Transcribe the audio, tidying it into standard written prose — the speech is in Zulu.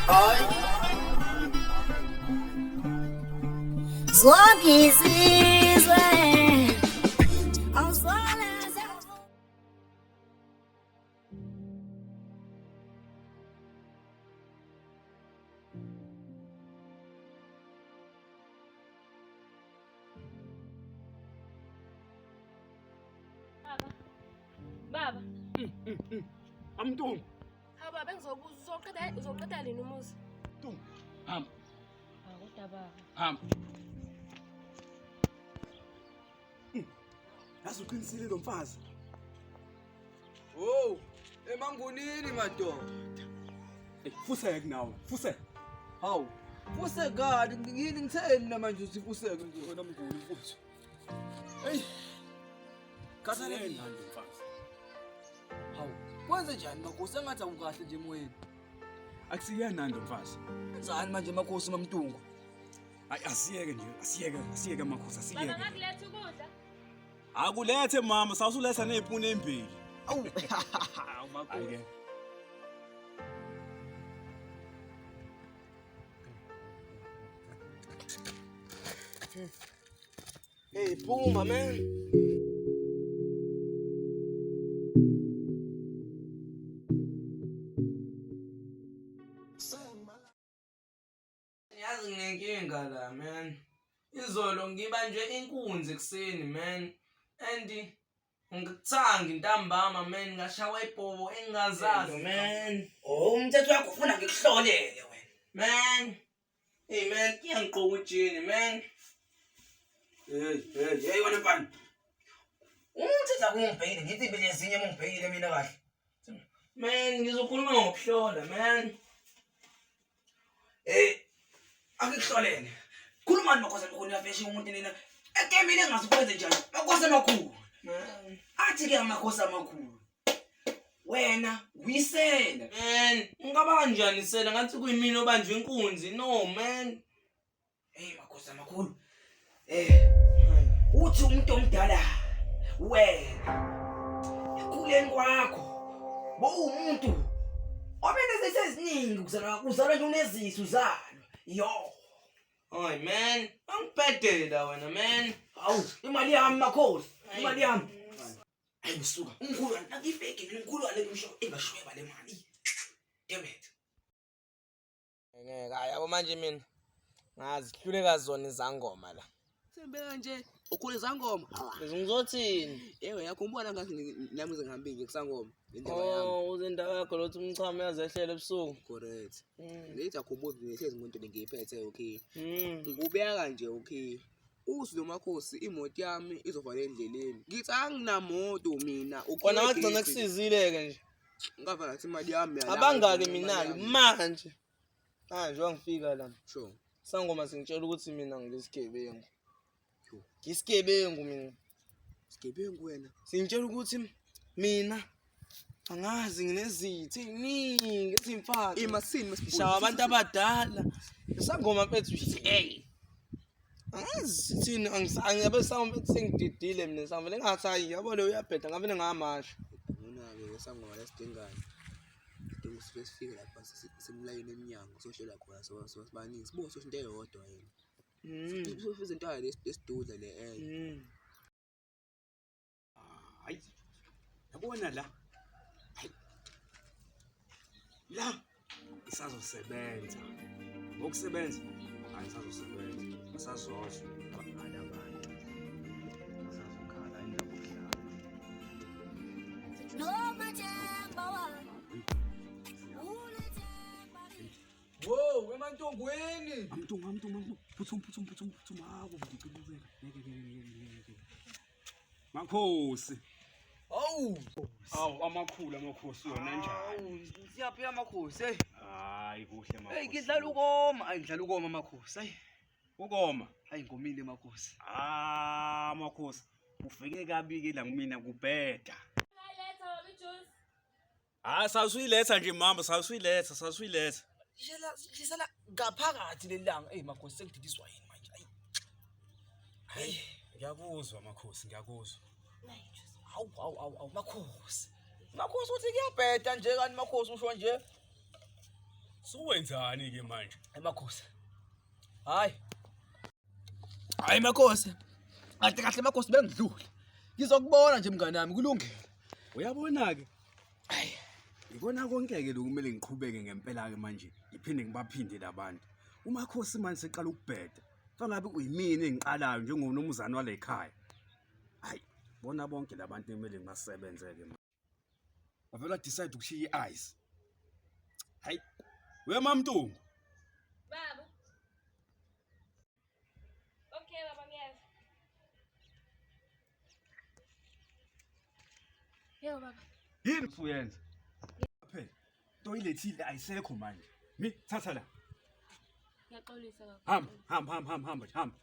Hayi. Zonke izizwe awuzona. Baba. Baba. Amntungu. Hawu baba bengizobuza uzoqeda nini umuzi? Ntungu. Hamba. Hawu kodwa baba. Hamba. Yazi uqinisile lo mfazi. Wo, emangunini madoda. Ey, fuseke nawe, fuseke. Hawu, fusekani ngini ngitheni mina manje uthi fuseke nje wena mnguni mfuthu. Hey. Khathalele nani lo mfazi. Hawu, kwenze njani makhosi engathi awukahle nje emoyeni? Akusiyena nani lo mfazi. Enzani manje makhosi mamntungu? Hayi asiyeke nje, asiyeke, asiyeke makhosi, Baba asiyeke. ngakuletha ukudla. Akulethe mama, sawusuletha nezipuni ezimbili. Awu. Hayi ke. Hey, phuma man. Yazi nginenkinga la man. Izolo ngibanjwe inkunzi ekuseni man. And ngikuthanga intambama man ngashawa ibhobo engingazazi man. Oh, umthetho wakho ufuna ngikuhlolele wena. Man. Hey man, iyangiqoka ujini man. Hey, hey, hey wena mfana. Umthetho akungibhekile, ngithi impilo ezinye uma ngibhekile mina kahle. Man, ngizokhuluma ngokuhlola man. Hey, angikuhlolele. Khulumani makhosi amakhulu niyafesha umuntu nina. Egemini engazi ukwenze njani. Makhosi amakhulu. Man. Athi ke amakhosi amakhulu. Wena uyisela. Man, ngingaba kanjani sela ngathi kuyimina obanjwe inkunzi. No man. Hey makhosi amakhulu. Eh, uthi umuntu omdala wena ekukhuleni kwakho bowumuntu obenezitho eziningi uzalwa uzalwa nje unezisu uzalwa yo. Oy man, angibhedela wena man. Hawu, imali yami makhosi, imali yami. Hayi usuka umkhulu nakifeki umkhulu wale ngisho engashweba le mali. Damn it. Ngeke hayi yabo manje mina ngazihluleka zona izangoma la. Sembeka nje ukhule zangoma. Ngizothini? Yebo yakhumbula ngathi nami ngize ngihambe nje kusangoma indaba yami. Oh, uze indaba yakho lothi umchamo uyazehlela ebusuku. Correct. Ngithi akhumbula ngihlezi umuntu ngiyiphethe okay. Mm. Ngikubeka kanje okay. Uthi lo makhosi imoto yami izovala endleleni. Ngithi anginamoto mina. Okay, Kona wagcina kusizile ke nje. Ngava ngathi imali yami yala. Abangaki mina manje. Manje wangifika la. Sure. Sangoma singitshela ukuthi mina ngilesigebengu. Ngisigebengu mina. Sigebengu wena. Singitshela ukuthi mina angazi nginezitha eziningi ezimfaka. Imasini masibhulu. Ngishaya abantu abadala. Isangoma mfethu hey. Angazi thini angiyabe sangoma mfethu sengididile mina sangivele ngathi hayi yabo lo uyabheda ngavele ngamasha. Ngona-ke sangoma lesidingayo. Sidinga ukuthi sifike lapha simlayini emnyango sohlela khona sibaningi sibuke sosho into eyodwa yena. Sifike izinto lesidudla le enye. Hayi. Yabona la. Hayi. La isazosebenza. Ngokusebenza hayi isazosebenza. Basazozwa abakhala abantu. Basazokhala indaba yokudlala. Nomathemba wami ulethemba Wo, emantongweni. Amntungu, amntungu, amntungu. Phuthuma, phuthuma, phuthuma, phuthuma. Hawu, ngicibuzela. Ngeke, ngeke, ngeke, ngeke. Makhosi. Hawu. Awu, amakhulu amakhosi wona njani? Hawu, siyaphila makhosi hey. Hayi kuhle makhosi. Hey ngidlala ukoma, hayi ngidlala ukoma makhosi. Hayi, Ukoma. hayi ngomile makhosi. Ah, makhosi. Ufike kabi ke la kumina kubheda. Ngaletha baba ijuice. Hayi sawusuyiletha nje mama, sawusuyiletha, sawusuyiletha. Shela shisela ngaphakathi lelanga. Hey makhosi sengididiswa yini manje? Ayi. Hayi, ngiyakuzwa makhosi, ngiyakuzwa. Hawu hawu hawu hawu makhosi. Makhosi uthi kuyabheda nje kanti makhosi usho nje. Suwenzani ke manje? Emakhosi. Hayi. Hayi makhosi. Kahle kahle makhosi bengidlule. Ngizokubona nje mngani wami kulungile. Uyabona ke? Hayi. Ikona konke ke lokumele ngiqhubeke ngempela ke manje. Ngiphinde ngibaphinde labantu. Umakhosi manje seqala ukubheda. Fangabe uyimini engiqalayo njengonomuzane wale ekhaya. Hayi, bona bonke labantu emele ngibasebenzeke manje. Bavela decide ukushiya i-ice. Hayi. Wemamntungu. Baba. Okay baba ngiyeza. Yebo baba. Yini usuyenza? Phela toilethile ayisekho manje. Mi thatha la. Ngiyaxolisa baba. Hamba, hamba, hamba, hamba, hamba nje, hamba.